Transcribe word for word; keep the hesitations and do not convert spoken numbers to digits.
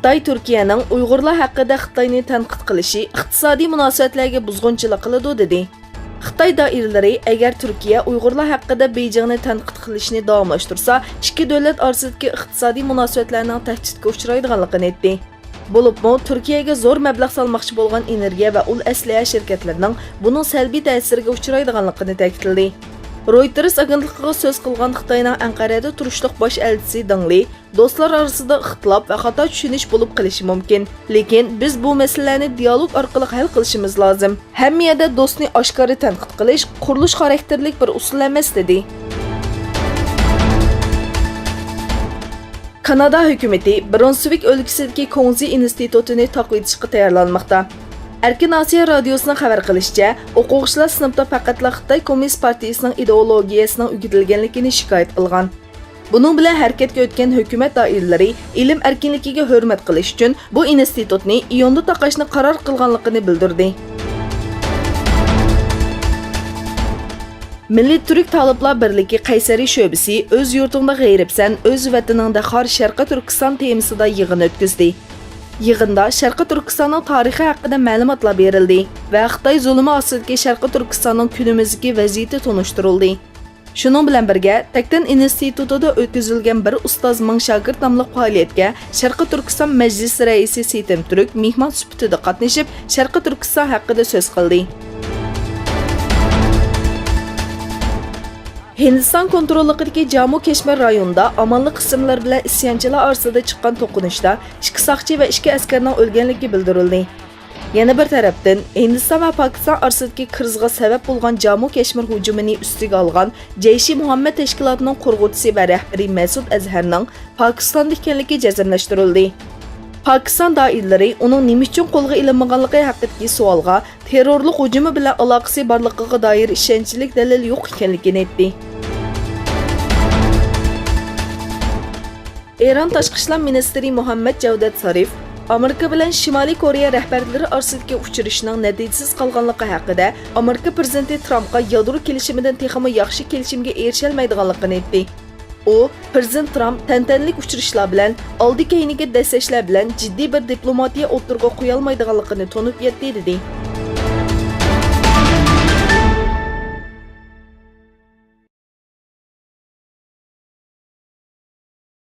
خىتاي تۈركىيەنىڭ ئۇيغۇرلار ھەققىدە خىتاينى تەنقىد قىلىشى ئىقتىسادىي مۇناسىۋەتلەرگە بۇزغۇنچىلىق قىلىدۇ، دېدى. خىتاي دائىرىلىرى ئەگەر تۈركىيە ئۇيغۇرلار ھەققىدە بېيجىڭنى تەنقىد قىلىشنى داۋاملاشتۇرسا، ئىككى دۆلەت ئارىسىدىكى ئىقتىسادىي مۇناسىۋەتلەرنىڭ تەھدىتكە ئۇچرايدىغانلىقىنى ئېيتتى. بولۇپمۇ تۈركىيەگە زور مەبلەغ سالماقچى بولغان ئېنېرگىيە ۋە ئۇل ئەسلىھە شىركەتلىرىنىڭ بۇنىڭ سەلبىي تەسىرىگە ئۇچرايدىغانلىقىنى تەكىتلىدى. رويتېرس ئاگېنتلىقىغا سۆز قىلغان خىتاينىڭ ئەنقەرەدە تۇرۇشلۇق باش ئەلچىسى دېڭ لى، دوستلار ئارىسىدا ئىختىلاپ ۋە خاتا چۈشىنىش بولۇپ قېلىشى مۇمكىن. لېكىن بىز بۇ مەسىلىلەرنى دىيالوگ ئارقىلىق ھەل قىلىشىمىز لازىم. ھەممە يەردە دوستنى ئاشكارا تەنقىد قىلىش قۇرۇلۇش خاراكتېرلىك بىر ئۇسۇل ئەمەس، دېدى. كانادا ھۆكۈمىتى برۇنسۋىك ئۆلكىسىدىكى كۇڭزى ئىنستىتۇتىنى تاقىۋېتىشقا تەييارلانماقتا. ئەركىن ئاسىيا رادىيوسىنىڭ خەۋەر قىلىشىچە، ئوقۇغۇچىلار سىنىپتا پەقەتلا خىتاي كوممۇنىست پارتىيىسىنىڭ ئىدېئولوگىيەسىنىڭ ئۆگىتىلگەنلىكىنى شىكايەت قىلغان. بۇنىڭ بىلەن ھەرىكەتكە ئۆتكەن ھۆكۈمەت دائىرىلىرى ئىلىم ئەركىنلىكىگە ھۆرمەت قىلىش ئۈچۈن بۇ ئىنستىتۇتنى ئىيۇندا تاقاشنى قارار قىلغانلىقىنى بىلدۈردى. مىللىي تۈرك تالىپلار بىرلىكى قەيسەرى شۆبىسى ئۆز يۇرتۇڭدا غېرىبسەن، ئۆز ۋەتىنىڭدە خار شەرقىي تۈركىستان تېمىسىدا يىغىن ئۆتكۈزدى. يىغىندا شەرقىي تۈركىستاننىڭ تارىخى ھەققىدە مەلۇماتلار بېرىلدى ۋە خىتاي زۇلۇمى ئاستىدىكى شەرقىي تۈركىستاننىڭ كۈنىمىزدىكى ۋەزىيىتى تونۇشتۇرۇلدى. شۇنىڭ بىلەن بىرگە، تەكتەن ئىنستىتۇتىدا ئۆتكۈزۈلگەن بىر ئۇستاز مىڭ شاگىرت ناملىق پائالىيەتكە شەرقىي تۈركىستان مەجلىسى رەئىسى سېيتىم تۈرك مېھمان سۈپىتىدە قاتنىشىپ، شەرقىي تۈركىستان ھەققىدە سۆز قىلدى. ھىندىستان كونتروللۇقىدىكى جامۇ كەشمىر رايونىدا ئامانلىق قىسىملىرى بىلەن ئىسيانچىلار ئارىسىدا چىققان توقۇنۇشتا ئىككى ساقچى ۋە ئىككى ئەسكەرنىڭ ئۆلگەنلىكى بىلدۈرۈلدى. يەنە بىر تەرەپتىن، ھىندىستان ۋە پاكىستان ئارىسىدىكى كىرىزغا سەۋەب بولغان جامۇ كەشمىر ھۇجۇمىنى ئۈستىگە ئالغان جەيشى مۇھەممەد تەشكىلاتىنىڭ قۇرغۇچىسى ۋە رەھبىرى مەسۇد ئەزھەرنىڭ پاكىستاندا ئىكەنلىكى جەزملەشتۈرۈلدى. پاكىستان دائىرىلىرى ئۇنىڭ نېمە ئۈچۈن قولغا ئېلىنمىغانلىقى ھەققىدىكى سوئالغا، تېررورلۇق ھۇجۇمى بىلەن ئالاقىسى بارلىقىغا دائىر ئىشەنچلىك دەلىل يوق ئىكەنلىكىنى ئېيتتى. ئىران تاشقى ئىشلار مىنىستىرى مۇھەممەد جەۋدەت سارىف ئامېرىكا بىلەن شىمالىي كورېيە رەھبەرلىرى ئارىسىدىكى ئۇچرىشىشنىڭ نەتىجىسىز قالغانلىقى ھەققىدە، ئامېرىكا پىرېزىدېنتى ترامپقا يادرو كېلىشىمىدىن تېخىمۇ ياخشى كېلىشىمگە ئېرىشەلمەيدىغانلىقىنى ئېيتتى. ئۇ، پىرېزىدېنت ترامپ تەنتەنىلىك ئۇچرىشىشلار بىلەن، ئالدى-كەينىگە دەسسەشلەر بىلەن جىددىي بىر دىپلوماتىيە ئوتتۇرىغا قويالمايدىغانلىقىنى تونۇپ يەتتى، دېدى.